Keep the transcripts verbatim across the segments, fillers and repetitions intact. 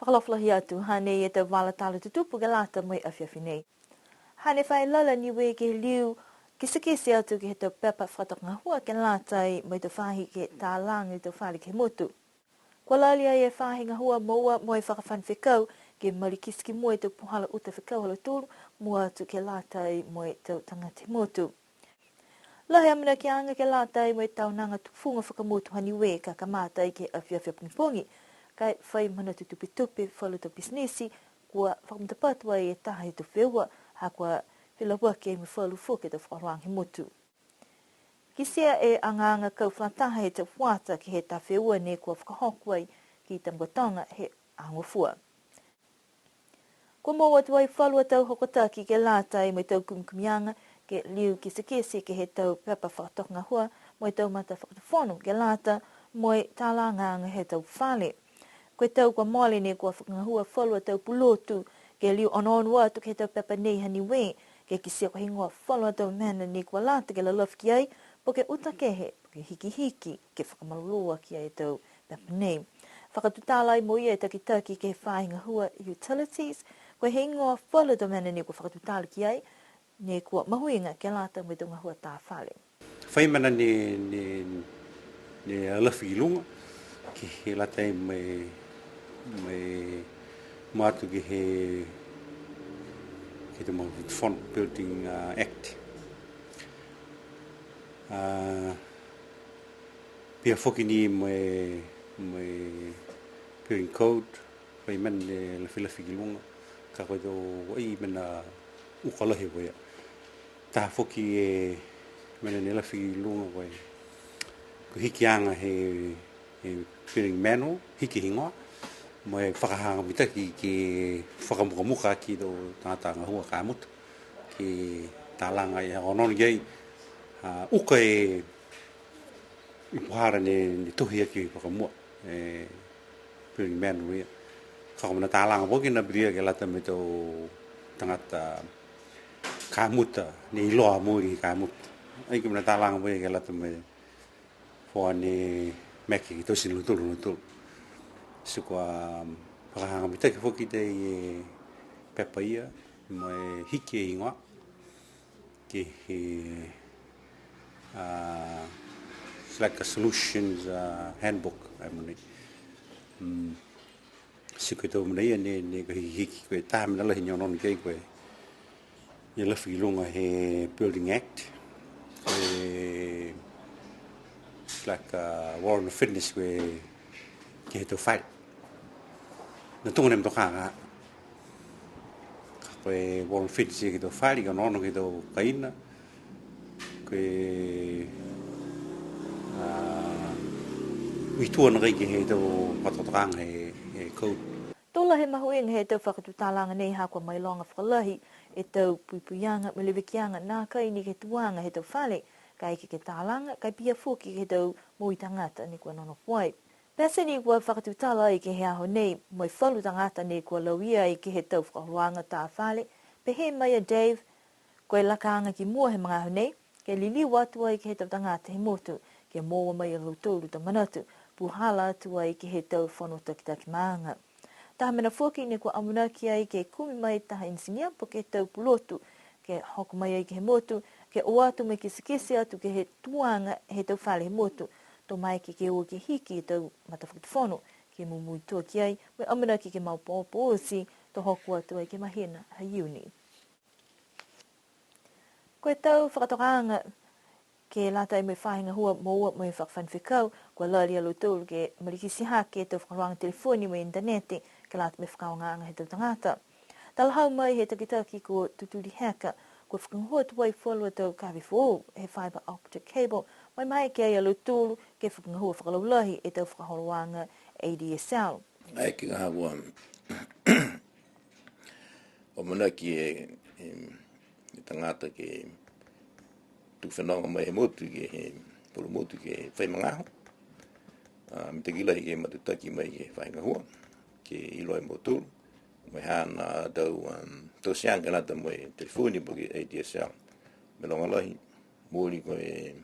Fakaalofa lahi atu, hanei e tau vala tala tutupu ke lata mo e afiafi nei. Hane fai lala Niue ke liu kitekite atu ke he tau pepa fakatokagahua ke lata mo e tau faahi ke talaga e tau fale ke he motu. Kua lali ai e faahi gahua moua mo e fakafano fekau ke malikiti ki mua e tau puhala uta fekau ha lautolu, mua atu ke lata mo e tau tagata he motu. Lahi e amanakiaga ke lata mo e taonaga tufuga fakamotu ha Niue ka kamata ai ke he afiafi pogipogi, ka e fai manatu tupetupe falu tau pisinisi, kua fakamatapatu ai e taha he tau feua, ha kua felauaki ai mo e falu foki e tau fakaholoaga he motu. Kitia e agaaga kau fakalataha he tau fuata ke he tau feua ne kua fakahoko ai ki Tamakautoga he Aho Gofua. Kua moua atu ai falu a tau hokotaki ke lata mo e tau kumikumiaga ke liu kitekite ke he tau pepa fakatokagahua mo e tau matafakatufono ke lata mo e talagaaga he tau fale. Ko e tau kua mole ne kua fakagahua falu a tau pulotu ke liu onoono atu ke he tau pepa nei ha Niue, ke kitia ko e heigoa falu a tau mena ne kua lata ke lalafi ki ai, po ke uta kehe, po ke hikihiki, ke fakamalolō aki ai e tau pepa nei. Fakatutala ai mo ia e takitaki ke he faahi gahua Utilities, ko e heigoa falu a tau mena ne kua fakatutala ki ai, ne kua mahuiga ke lata mo e tau gahua tā fale. Fai mena ne, ne, ne lalafi ki luga, ke he lata mo e, mo e, mua atu ke he, ke he tau matafakatufono Building, uh, Act. Uh, pihia foki ni mo e, mo e Building Code, fai mena ne lafilafi ki luga, ka ko e tau ai mena uka lahi ko ia. Taha foki e mena ne lafi ki luga ko e, ko e hikiaga he, he building manual, hiki e higoa, mo e fakahagahaga mitaki ke fakamukamuka aki e tau tagata gahua ka muta, ke talaga e onoono ki ai, a, uka e, e puhala ne, ne tohi aki fakamua, e, building manual ia. Ka ko e mena talaga foki na pihia ke lata mo e tau tagata ka muta, ne iloa mo e ka muta. Ai ko e mena talaga foki ke lata mo e fua ne maeke ke tote e lautolu, lautolu. Ti kua fakahagahaga mitaki foki e tau pepa ia, mo e hiki e higoa. Ke he, uh, it's like a solutions, uh, handbook, ai mogonei. Mm. Ti ko e tau mena ia ne, ne kua hikihiki, ko e taha mena lahi ne onoono ki ai ko e, ne lafi ki luga he Building Act, ko e, it's like a warrant of fitness ko e, ke he tau fale. Ne tuga ne motokā ka. Ka ko e warrant of fitness ke he tau fale, ka onoono ke he tau kaina. Ko e, a, muitua nakai ke he tau fakatokatokaaga he, he code. To lahi e mahuiga he tau fakatutalaaga nei ha kua mailoga fakalahi e tau puipuiaga mo e levekiaga nākai ni ke he tuaga he tau fale, ka e ke, ke talaga, ka e pihia foki ke he tau moui tagata ne kua nonofo ai. Pete ni kua fakatutala ai ke he aho nei, mo e falu tagata ne kua lauia ai ke he tau fakaholoaga tā fale, pehē mai a Dave, ko e lakaaga ki mua he magaaho nei, ke liliu atu ai ke he tau tagata he motu, ke moua mai e lautolu tau manatu, puhala atu ai ke he tau fono takitaki maaga. Taha mena foki ne kua amanaki ai ke kumi mai taha enisinia po ke tau pulotu, ke hoko mai ai ke he motu, ke o atu mo e kitekite atu ke he tuaga he tau fale he motu, to maeke ke o ke hiki e tau matafakatufono, ke mumui to ki ai, mo e amanaki ke maopoopo oti, to hoko atu ai ke he mahina ha Iuni. Ko e tau fakatokaaga ke lata mo e faahi gahua moua mo e fakafano fekau, kua lali a lautolu ke malikiti hake e tau fakaholoaga telefoni mo e initaneti, ke lata mo e fakaaogaaga he tau tagata. Talahau mai he takitaki ko Tutuli Heka, kua fakagahua tuai falu a tau kave foou he fibre optic cable, mo e maeke ai a lautolu ke fakagahua fakalaulahi e tau fakaholoaga A D S L. Ai ke gahua amanaki e, e, e tagata ke tuku fenoga mai he motu ke he falu motu ke fai magaaho. A, mitaki lahi ke matutaki mai ke he faahi gahua, ke iloa e mautolu, mo e haana tau, um, tauteaga ke lata mo e telefoni po ke A D S L. Mailoga lahi, mooli ko e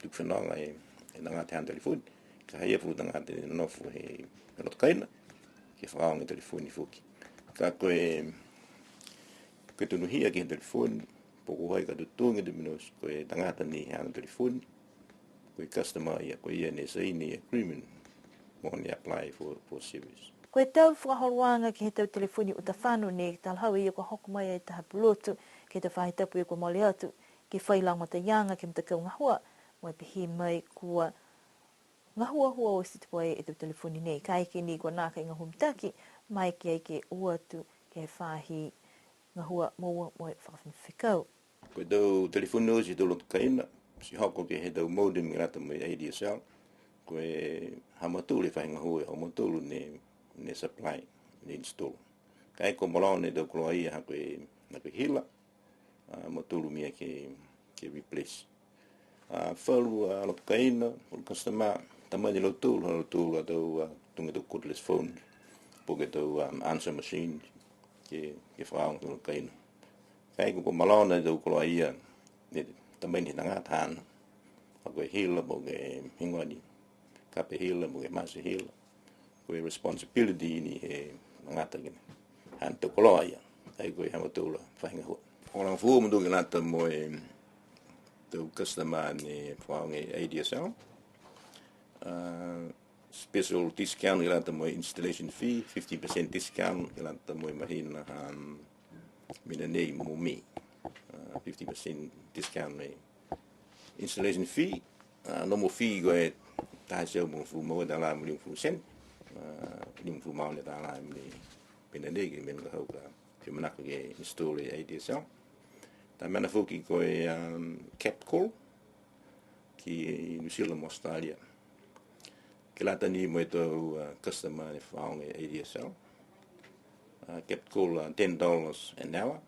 tuku fenoga e, e tagata he haana telefoni. Ka ha i ai falu tagata ne nonofo he, he loto kaina. Ke fakaaoga e telefoni foki. Ka ko e, ko e tonuhia ke he telefoni, po ko hai ka totogi e mena, ko e tagata ni he haana telefoni, ko e customer ia, ko ia ne saini e agreement, mo ne apply for, for service. Ko e tau fakaholoaga ke he tau telefoni uta fano ne talahau e ia kua hoko mai ai taha pulotu, ke he tau faahi tapu kua mole atu, ke fai lagomataiaga ke he matakau gahua, mo e pehē mai kua gahuahua oti tuai e tau telefoni nei, kaeke ni kua nākai gahua mitaki, maeke ai ke o atu ke he faahi gahua moua mo e fakafekau. Ko e tau telefoni oti he tau loto kaina, ti hoko ke he tau modem ke lata mo e A D S L, ko e ha mautolu e faahi gahua ha mautolu ne, ne supply, ne install. Kaeke kua malona e tau koloa ia ha ko e, ha ko e hila, a, mautolu mia ke, ke replace. A, falu, a, loto kaina, falu customer, tamai ni lautolu, ha lautolu a tau, a, tuga e tau cordless phone, po ke tau, a, answer machine, ke, ke fakaaoga e tau loto kaina. Kaeke kua malona e tau koloa ia, ne tamai ni he tagata haana, ha ko e hila, po ke higoa ni, kape hila, po ke masi hila. Ko e responsibility ni he tagata ke ne. Haana tau koloa ia. Ai ko e ha mautolu a faahi gahua. Fakaholoaga foou mautolu ke lata mo e tau customer ne fakaaoga e A D S L. A, special discount ke lata mo e installation fee, fifty percent discount ke lata mo e mahina ha mena nei mo Mē. A, fifty percent discount nei. Installation fee, a, normal fee ko e taha e teau uafulu ma ua tālā mo e limagofulu sene, a, limagofulu ma ono tālā mo e mena nei, ke he mena ka hau ka fia manako ke install e A D S L. Taha mena foki ko e, um, capped call, ki New Zealand mo Australia. Ke lata ni mo e tau, a, customer ne fakaaoga e A D S L. A, capped call, a, ten dollars an hour.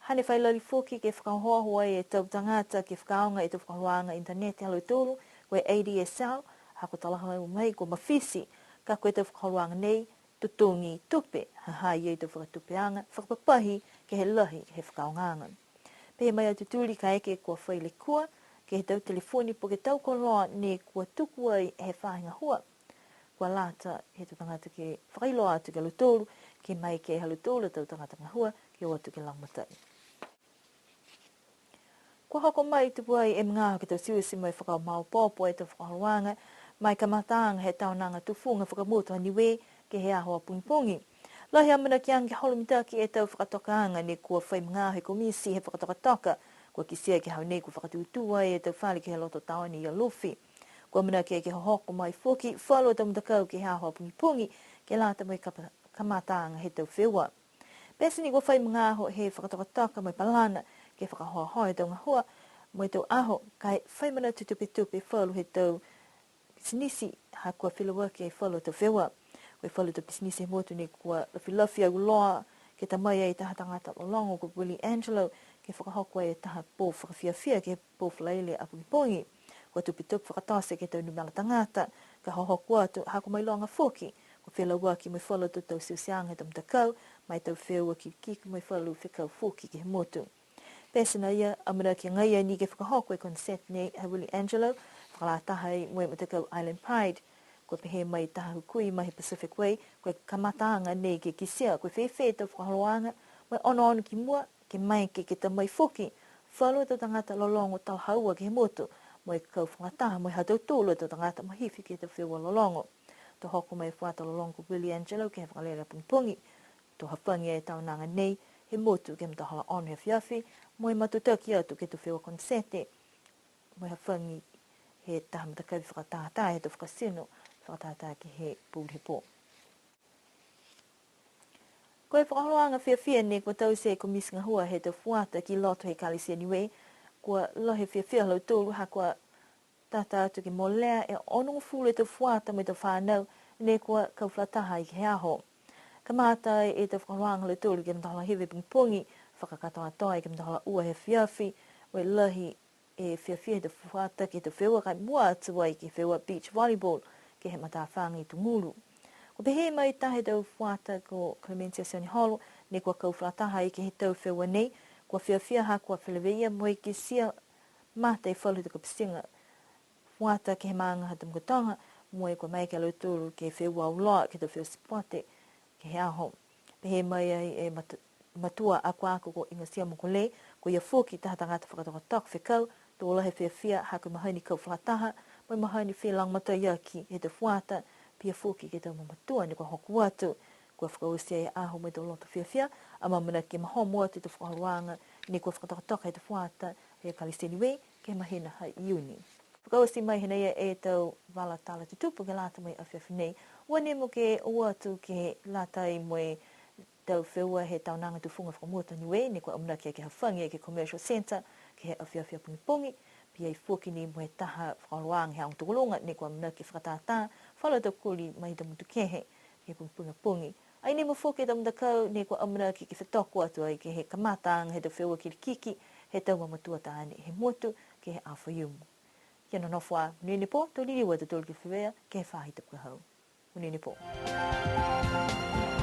Hane fai lali foki ke fakaohooho ai e tau tagata ke fakaaoga e tau fakaholoaga internet ha lautolu, ko e A D S L, ha kua talahau mai kua mafiti, ka ko e tau fakaholoaga nei, totogi tupe, ha ha i ai e tau fakatupeaga, fakapapahi, ke he lahi, he fakaaogaaga. Pehē mai a Tutuli kaeke kua fai lekua, ke he tau telefoni po ke tau koloa ne kua tuku ai he faahi gahua. Kua lata he tau tagata ke fakailoa atu ki a lautolu, ke maeke ha lautolu a tau tagata gahua, ke o atu ke lagomatai. Kua hoko mai tuai e magaaho ke taute mo e fakamaopoopo e tau fakaholoaga, ma e kamataaga he Taonaga Tufuga Fakamotu ha Niue, ke he aho a pogipogi. Lahi e amanakiaga ke holo mitaki e tau fakatokaaga ne kua fai magaaho he komiti he fakatokatoka, kua kitia ke he aho nei kua fakatūtū ai e tau fale ke he loto taone i Alofi. Kua amanaki ke hohoko mai foki falu a tau matakau ke he aho a pogipogi, ke lata mo e kapa-, kamataaga he tau feua. Pete ni kua fai magaaho he fakatokatoka mo e palana, ke fakahoahoa e tau gahua, mo e tau aho, ka e fai manatu tupetupe falu he tau pisinisi, ha kua felauaki e falu a tau feua. Ko e falu a tau pisinisi he motu ne kua lafilafi auloa, ke ta mai ai taha tagata lologo ko Willie Angelo, ke fakahoko e taha pō fakafiafia ke he pō Falaile a pogipogi. Kua tupetupe fakatote ke he tau numela tagata, ka hohoko atu, ha kua mailoga foki, kua felauaki mo e falu a tau tauteuteaga he tau matakau, ma e tau feua kikiku mo e falu fekau foki ke he motu. Pete nā ia, amanaki agaia ni ke fakahoko e concert nei ha Willie Angelo, fakalataha ai mo e matakau Island Pride. Kua pehē mai taha hukui mai he Pacific Way, ko e kamataaga nei ke kitia, ko e fēfē e tau fakaholoaga, mo e onoono ki mua, ke maeke ke ta mai foki falu a tau tagata lologo talahaua ke he motu, mo e kau fakalataha mo e ha tautolu a tau tagata mahifi ke he tau feua lologo. To hoko mai e fuata lologo ko Willie Angelo ke he vakalele a pogipogi. To hafagi e taonaga nei he motu ke he matahola ono he afiafi, mo e matutaki atu ke he tau feua konisete, mo e hafagi he taha matakavi fakatātā he tau fakatino, fakatātā ke he pouli he pō. Ko e fakaholoaga fiafia nei kua taute e Komiti Gahua he tau fuata ki loto he Ekalesia Niue, kua lahi e fiafia ha lautolu ha kua tata atu ke molea e onogofulu e tau fuata mo e tau fānau ne kua kau fakalataha ai ke he aho. Kamata e tau fakaholoaga ha lautolu ke he matahola hiva he pogipogi, fakakatoatoa ai ke he matahola ua he afiafi, mo e lahi e fiafia he tau fuata ke he tau feua ka e mua atu ai ke he feua beach volleyball ke he matāfaga i Tugulu. Kua pehē mai taha he tau fuata ko Clementia Sioneholo, ne kua kau fakalataha ai ke he tau feua nei, kua fiafia ha kua feleveia mo e kitia mata e falu he tau kapitiga fuata ke he maaga ha Tamakautoga, mo e kua maeke a lautolu ke feua auloa ke he tau feua sipote, ke he aho. Pehē mai ai e matu-, matua akoako ko Igatia Mokole, ko ia foki taha tagata fakatokatoka fekau, to lahi e fiafia ha ko e mahani kau fakataha, mo e mahani felagomataiaki he tau fuata, pihia foki ke he tau mamatua ne kua hoko atu. Kua fakaoti e aho mo e tau loto fiafia, amaamanaki ke mahomo atu e tau fakaholoaga ne kua fakatokatoka he tau fuata he Ekalesia Niue, ke he mahina ha Iuni. Fakaoti mai hinei e tau vala tala tutupu ke lata mo e afiafi nei. Ua nimo ke o atu ke lata ai mo e tau feua he Taonaga Tufuga Fakamotu Niue, ne kua amanaki ke hafagi ke he Commercial Centre, ke he afiafi a pogipogi, pihia foki ni mo e taha fakaholoaga he aoga tokoluga, ne kua amanaki fakatātā, falu tau koli mai he tau motu kehe, ke he pogipogi a pogi. Ai nimo foki e tau matakau, ne kua amanaki ke fetoko atu ai ke he kamataaga he tau feua kilikiki, he tau mamatua taane he motu, ke he aho Faiumu. Kia nonofo ā, monuina e pō, to liliu a tautolu ke feleveia, ke he faahi tapu ka hau. Monuina e pō.